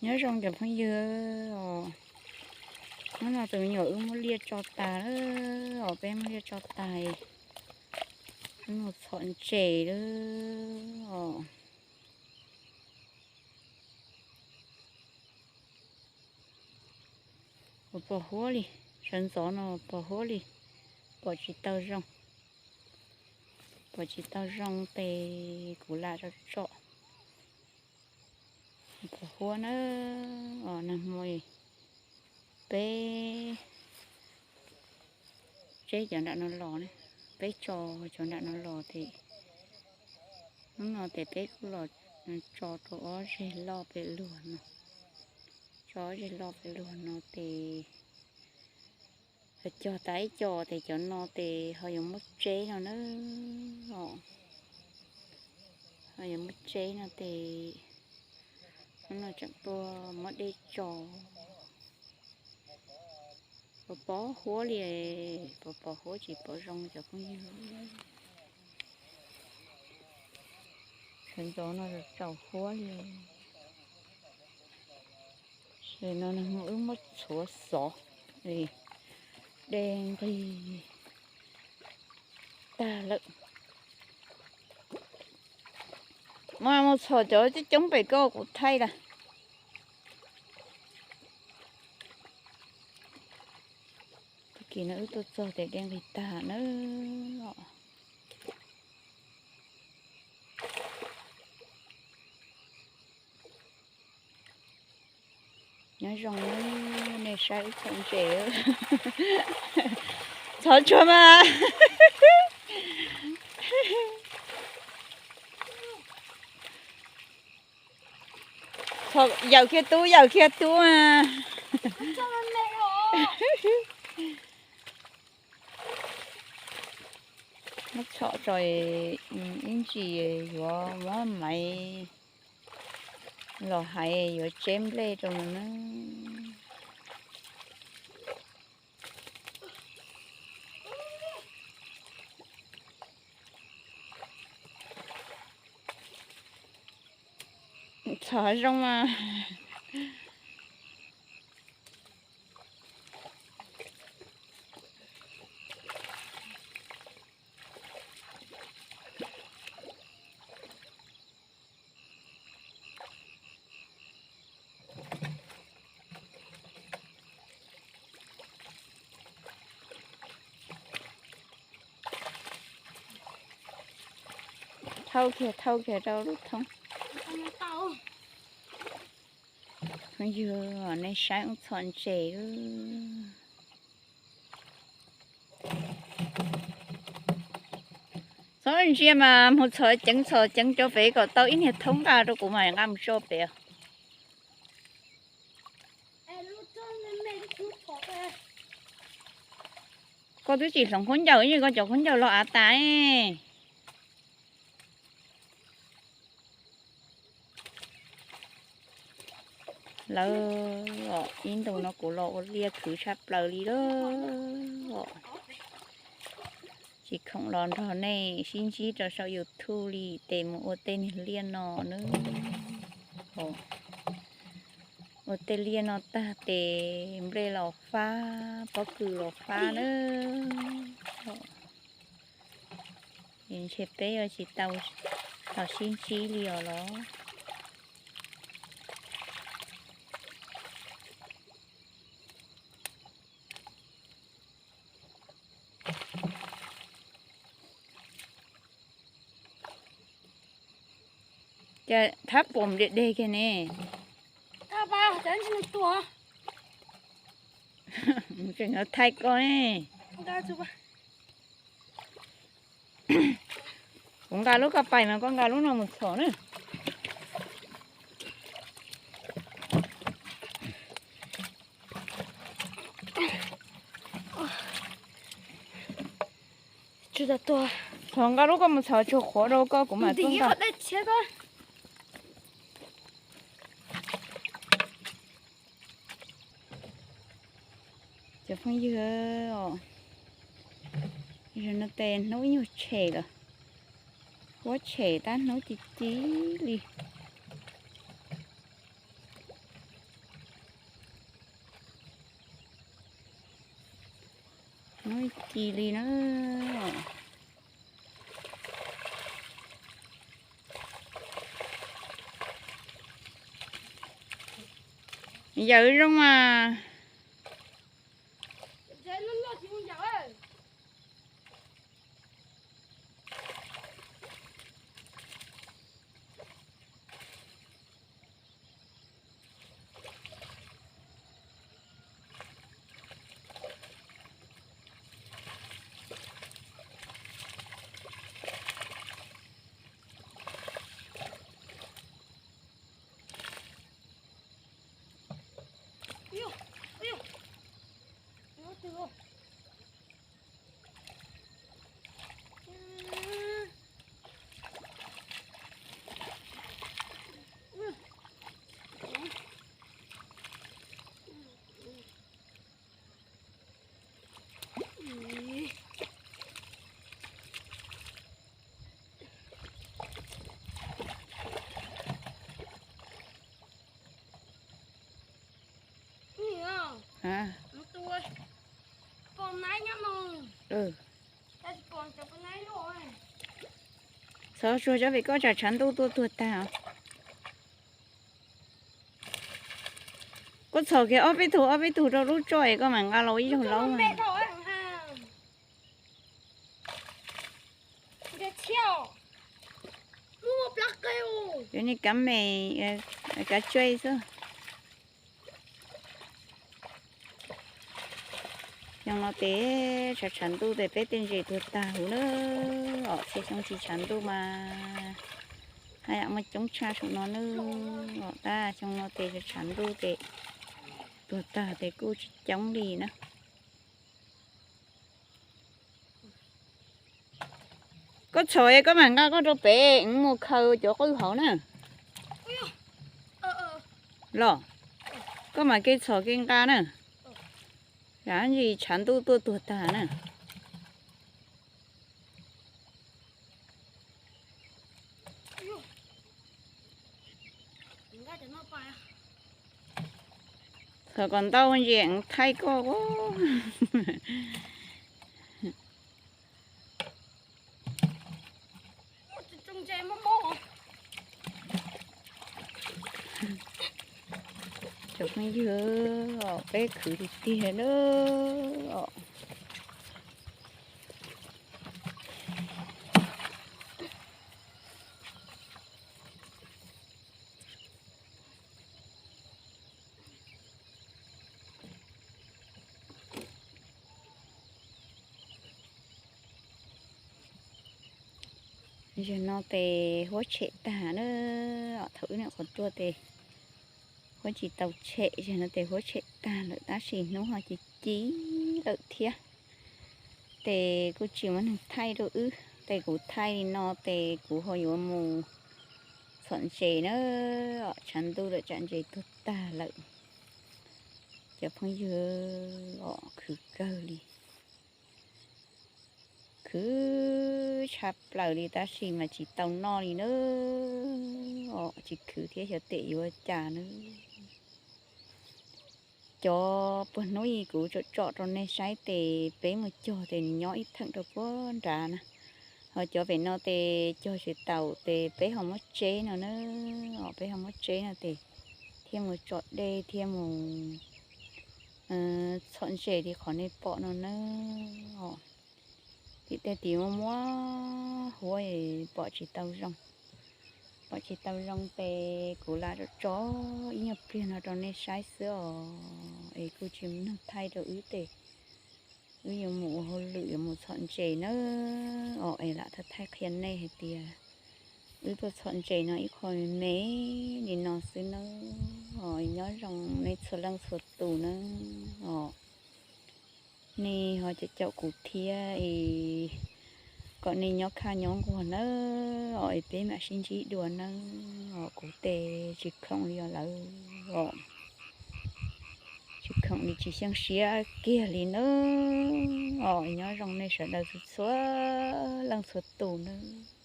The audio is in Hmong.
Nyob zoo cov phooj ywg os, hnub no tus me nyuam wb muab liaj tso tas lawm os, peb muab liaj tso tas, wb mus txhom ntses lawm os. Pos huab li, sawv ntxov no pos huab li, pom tsis tau zoo, pom tsis tau zoo ces kuv lam tso tso. Pos huab na, os nag hmo peb tseb cov nram no los, peb tso cov nram no los ces hnub no ces peb kuj los tso rau ob zeg loj pem luag no, tso ob zeg loj pem luag no ces cog tas ib co ces cov no ces ho yuav muab tseb no na, ho yuav muab tseb no ces hnub no tseem tuaj muab dej tso. Pos pos huab li, pos pos huab tsis pom zoo cov phooj ywg. Sawv ntxov no tsaus huab li. Tam no wb muab txhuav xov, dej nqig tag lawm. Mas mus txhom cov coob coob pem ko kuv thaij lawm. Tag kis no wb tuaj txog ces dej nqig tag na. Nyob zoo, nej saib wb txhom ntses. Txhom tsuag mas. Yawm kiag tub, yawm kiag tub mas. Muab txhom tso, ib ntsis yuav muab maiv los hais yuav tseb nplej rau no na. Txhom zoo mas. Thauj kiag, thauj kiag rau lub thoob. Phooj ywg, nej saib wb txhom ntses. Txhob ntsia mas mus txhom ceev txhom ceev cov pem kom tau ib niag thoob nqa rau kuv mam nqa mus tso pem. Koj twb tsis hloov khaub ncaws, koj cov khaub ncaws los av tas. Lawv, ib ntus no kuv los ua liaj khwv tshaj plaws li lawm. Tsis khoom los nrog nej sib ntsib rau saum YouTube li ces mus ua tej niag liaj no na. Ua tej liaj no tag ces nplej los fab, pob kws los fab na. Ntshe peb yuav tsis tau los sib ntsib li os los. Cas thab pom deg deg kiag ne. Tseem thaij koj ne. Kuv nqa lub ko pais mas koj nqa lub no mus txhom na. Txhom nqa lub koj mus txhom tsuag qhuav rau koj kuv mam tub nqa. Cov phooj ywg, no tes hnub nyuag tshem lawm, huab tshem tab hnub ci ci li. li na. Yawm zoo mas. Txhob tsuag tsob vim koj tsam tshav ntuj tuaj tuag tag. Koj txhom kiag ob peb tug ob peb tug rau lub tso es koj mam nqa los ib zaug laub. Cov niag kav me, kav tsuj xwb. Xyoo no tes tshav tshav ntuj tes peb tej ntses tuag tag huv na. Os, txhia xyoo tsis tshav ntuj mas haj yam muaj coob tshaj saum no na. Os, tab xyoo no tes tshav tshav ntuj tes tuag tag tes kuj tsis coob li na. Koj txhom es koj mam nqa koj rau pem mus khaws cov qwj hauv na. Los, koj mam kev txhom kev nqa na. Yam ntsis tshav ntuj tuaj tuag tag na. Txhom kom ntau ntsis thaij koj. Cov phooj ywg, peb khwv tiag tiag na. Zaum no tes huab tshem tag na. Thaum wb nyuam qhuav tuaj tes huab tsis tau tshem, zaum no tes huab tshem tag lawm tab sis hnub ho ci ci lawm thiab. Tes kuj tsis muaj neeg thaij rau wb, tes kuv thaij li no tes kuv ho yuav mus txhom ntses na. Tshav ntuj lawm tsam ntses tuag tag lawm. Cov phooj ywg, os, khwv kawg li. Khwv tshaj plaws li tab sis mas tsis tau noj li na. Os, tsis khwv thiab xyov tes yuav cas na. Cov puag hnub ib kuv tsom tsom rau nej saib tes peb mus cog tes nws nyob ib theem rau puag nrad na. Ho cov pem no tes cog tsis taus tes peb ho muab tseb no na. Os, peb ho muab tseb no tes thiaj mus tsom dej thiaj mus txhom ntses li qhov nej pom no na. Os, tim tej tim muaj muab huab pom tsis tau zoo. Pom tsis tau zoo tes kuv lam tsom tsom ib nyuag pliag no rau nej saib xwb os. Es kuj tsis muaj neeg thaij rau wb tes wb yuav mus ua hauj lwm yuav mus txhom ntses na. Os, es lam thaij thaij qhia nej hais tias wb tuaj txhom ntses no ib qho me me li no xwb na. Os, nyob zoo nej txhua leej txhua tus na. Os, nej ho caum caum kuv thiab es kom nej nyob khaj nyob nquag nawb. Os, es peb mam sib ntsib dua nawb. Os, kuv tes tsis khoom li os lawm os. Tsis khoom li tsis xyeej siab kiag li nawb. Os, nyob zoo nej sawv daws txhua leej txhua tus nawb.